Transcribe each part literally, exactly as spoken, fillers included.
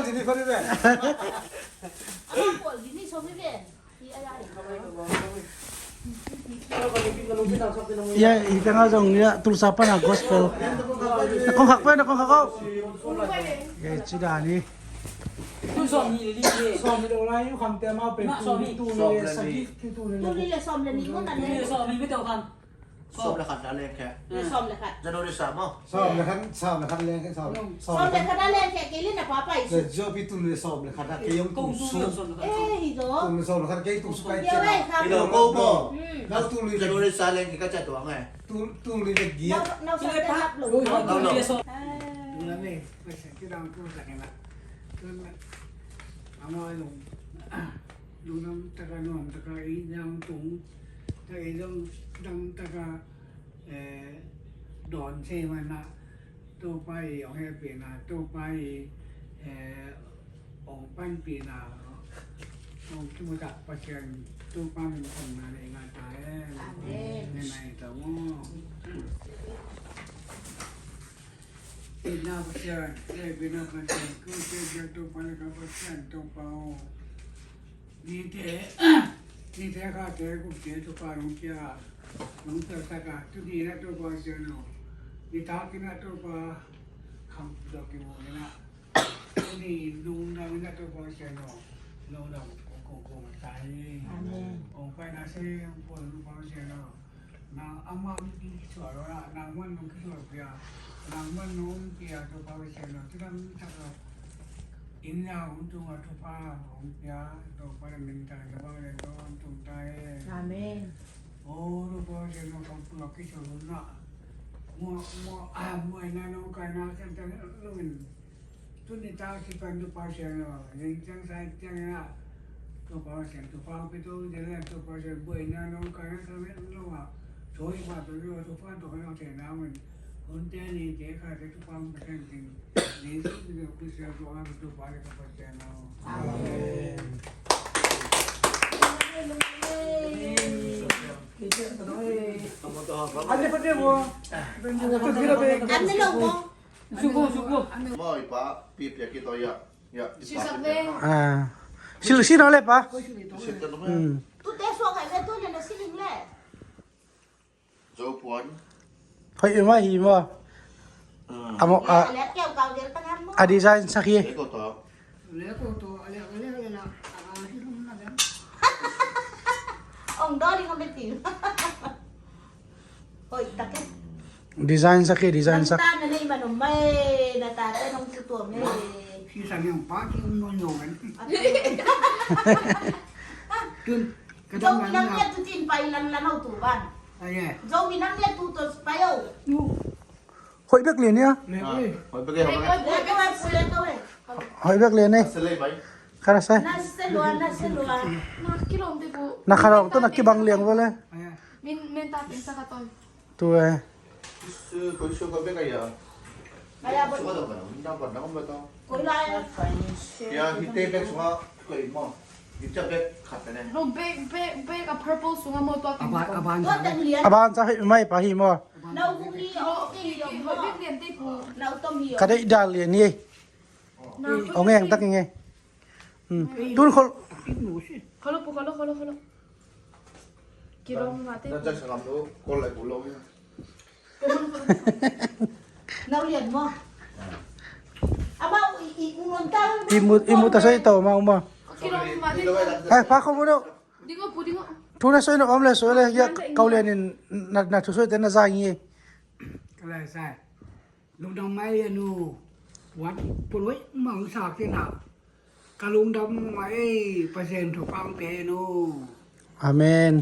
Paul dini kau ni ve. Ama Paul dini sawm ni ve. Hi a lai. Ya, hi tengah zong ya, Tulsa pan a gospel. Na kong khak pen, na kong khak kau. Ya, ci dan hi. Sawm ni le li. Sawm ni le lai, yu kham te ma pen. Sawm ni. Tu ni le sagih, tu ni le. Tu ni le sawm le ni mo ta ni. Tu ni le sawm ni mo ta kan. Sawm le khat a lengkhia. Sawm le khat. January sawm maw? Sawm le khat, sawm le khat lengkhia, sawm. Sawm le khat a lengkhia, kei le na pa pai su. Zopi tul le sawm le khat a kei hong tung suk. Eh, hi zo. Tul le sawm le khat kei tung suk kai. Hi lo ko maw? Nau tul le January sawm lengkhia ka ciah tuang eh. Tul, tul le giat. Nau, nau sa te lap lo. Nau, nau. Tul le me, pai sa ki dang tul sa kena. Tul le. Ama long. Lungdam taka nuam taka i nang tung ta i dong dang taka, eh, dawn se mana Topa i ong hepina Topa i, eh, ong panpina ong kimutak Pasian Topa min ong na le nga ta e. Amen. Nai ta mo. Ina Pasian, eh, bina Pasian, ku te dia Topa le ka Pasian Topa o. Nite, nite khate gupte Topa nong pia, nong pia taka, tuni na Topa sian lo. Nitak ina Topa kham dok i mo ina. Tuni lungdam ina Topa sian lo. Lungdam kong kong kong tai. Amen. Ong pai na se ong pon Topa sian lo. Nang amah mi kisual lo na, nang man nong kisual pia, nang man nong pia Topa Pasian lo, tu dang tak lo. Inn a hong tung a Topa hong pia, Topa na min ta, Topa na min ta, hong tung ta e. Tuni ta kipan Topa Pasian aw, ning ciang sa ciang in ah, Topa Pasian thupha hong pia to, Topa Pasian buaina nong kai na sa met lo ah, so i pa to lo Topa to ka nong thei na min, hun te ni te kha te Topa Pasian ting, ni su ni Topa Pasian to pa le ka Pasian aw. Amen. An ne lo mo. Suku, suku. Mo i pa, pi pia ki to ya. Ya, i pa pi pia. Ah. Sil, sil no le pa. Sil ka no me. Hmm. Tu te suak ai le tu le na siling le. Zo puan. Hoi, i ma hi mo. Hmm. Amo, a, a design sa ki. Eko to. Ong dawh ding a biapi. Hoih tak e. Design sak hi, design sak. Nang ta na nei man om mai, na tate nong tutuam e. Si sang yang pa ki um no nyo kan. Tun. Zo minam nia tu tin pai lang lang au tu ban. Ai e. Zo minam nia tu to pai au. Hoih bek lian ia. Hoih bek lian, hoih bek lian. Hoih bek lian e. Ka rasa. Na kharong tu na kibang liang vele. Tu e. No, bag, bag, bag a purple sunga mo tua. A ban sa hi mai pa hi mo. Ka deih dal lian hi. Ong eng tak nge. Hmm. Tun khol. Kholo pu, kholo, kholo, kholo. Kilom mate. Nau lian mo. Ama i, i, i mu, i mu ta sai tau ma uma. Kilom mate. Ai pa khol mo do. Dingo pu, dingo. Tuna sai no am le sai le ya kau lian in na, na tu sai te na za ngi. Kala sai. Lungdam mai a nu. Wat pun wei mang sa kina. Ka lungdam mai Pasian thupha pia nu. Amen.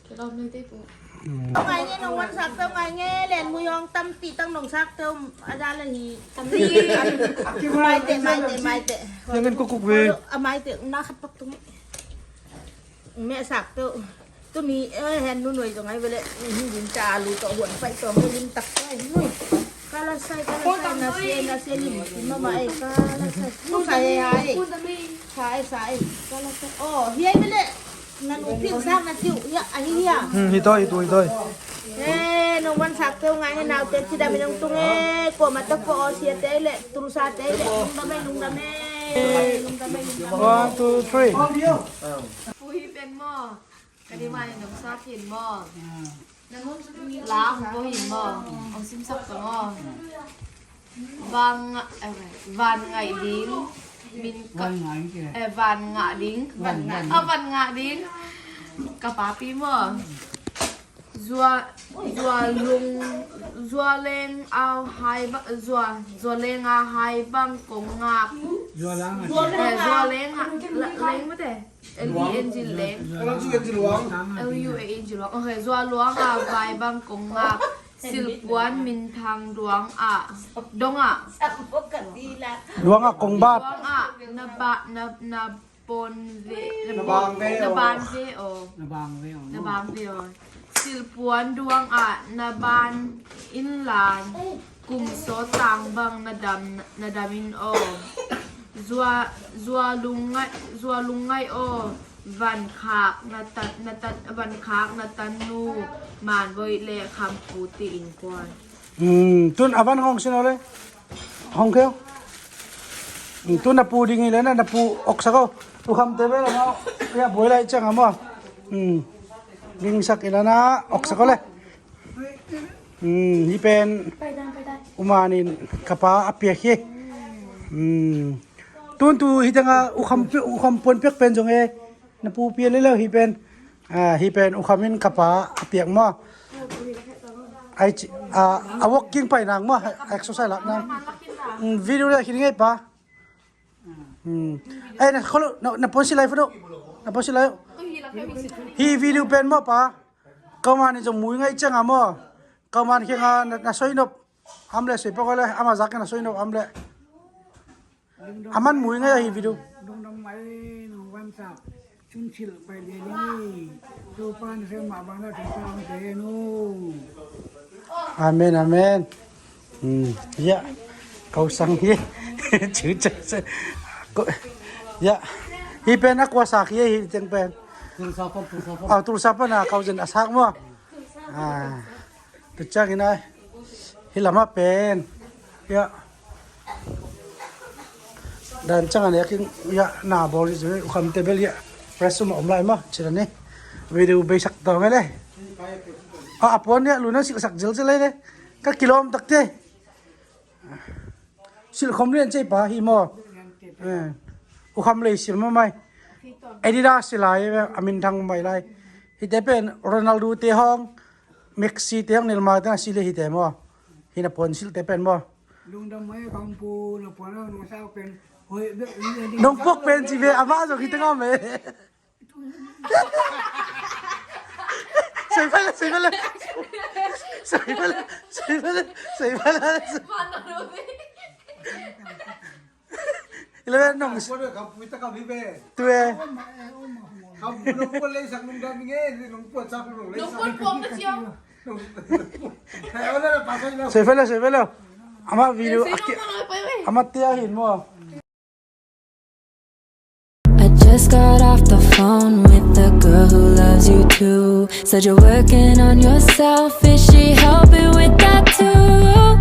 Ka lungdam te pu. Mai nge nong wan sak teu mai nge len mu yong tampi tang nong sak teu a da la hi. Mai te, mai te, mai te. Yang kan kukuk ve. A mai te na khat pak tu. Me sak teu. Tuni, eh, hen nu nuai zong ai vele. Hin din ta lu to huan pai to, hin din tak to, hin nui. Kala sai, kala sai, na se, na se, lim, lim mama ai, kala sai. Nu sai ai. Sai, sai, kala sai. Oh, hi ai vele. Na nu pil sak na tiu, ya, ahi ya. Hmm, hi toi, hi toi, hi toi. Eh, nong wan sak teu ngai, he nau te, ci dam i nong tung e, ko ma ta ko, o sia te le, turu sa te le, lungdam e, lungdam e. Lungdam e, lungdam e. One, two, three. Pu hi pen maw. Ka ding mah in hong sak in maw? La hong pua in maw? Hong simsak ta maw? Van ngah, eh, van ngah ding. Min ka, eh, van ngah ding. Van ngah. Ah, van ngah ding. Ka papi maw? Zua, zua lung, zua leng au hai ba, zua, zua leng au hai bang kong ngak. Zua lang a. Eh, zua leng a, la-, leng mate. L E N G leng. L U A N G luang. Okay, zua luang a vai bang kong ngak. Silpuan minthang duang a. Dong a. Duang a kong bat. Duang a na ba, na, na pon ve. Na bang ve o. Na bang ve o. Na bang ve o. Silpuan duang a na ban in lan. Kum sawt tang bang na dam, na dam in aw. Zua, zua lungngaih, zua lungngaih aw. Van khak na tan, na tan, van khak na tan nu. Man voi le kham pu ti in kuan. Hmm, tun a van hong sin aw le. Hong kheu. Hmm, tun na pu ding hi le na, na pu oksak aw. Tu kham te ve la na. Ya boi lai chang a maw. Hmm. Ding sak i la na oksak aw le. Hmm, hi pen uman in ka pa a piak hi. Hmm. Tun tu hi tanga u kham, u kham puan piak pen zong e na pu pia lelo hi pen. Ah, hi pen u kham in ka pa a piak maw. Ai ci, ah, a walking pai nang maw, exercise lak nang. Hmm, video le khin ngei pa. Hmm. Eh, na kholo, na, na pon silai foto. Na pon silai. Hi video pen maw pa. Kau man in zong mui ngai ciang a maw. Kau man kiang a na, na soi nop. Am le soi pok le, ama zak na soi nop am le. Aman mui ngai ahi video. Lungdam mai nong vansak. Chun chil pai le ni. Topa na sem ma bang na topa ang te nu. Amen, amen. Hmm, ya. Kau sang hi. Chu cha sa. Ko, ya. Hi pen a kua sak hi, hi teng pen. Tulsa pan, Tulsa pan. Ah, Tulsa pan a kau zen a sak maw. Ah. Tu ciangin a hi lamah pen, ya, dan ciangin a kin, ya, na bawl hi zui, U Kham te bel, ya, press um a om lai maw, ci dan hi. Video beisak tawm e le. A, a puan, ya, lu na silhsak zelzel lai le. Ka kilawm takte. Silh khom lian cei pa hi maw. Eh, U Kham lei silh maw mai. Adidas silh lai, a minthang mai lai. Hite pen Ronaldo te hong, Messi te hong, Neymar te na silh hite maw. Hi na puan silhte pen maw. Lungdam mai Kham pu, na puan a nong sau pen. Hoi, be, be, be, nong puak pen ci ve, amah zong hite ngam e. Sei pala, sei pala. Sei pala, sei pala, sei pala. Ila nong. Kham pu ta kham hi be. Tu e. Kham pu nong pu lei sak nong dam nge, nong pu sak nong lei sak. Nong pu pom na siam. Sei pala, sei pala. Ama video aki. Ama tia hin mo. I just got off the phone with the girl who loves you too. Said you're working on yourself, is she helping with that too?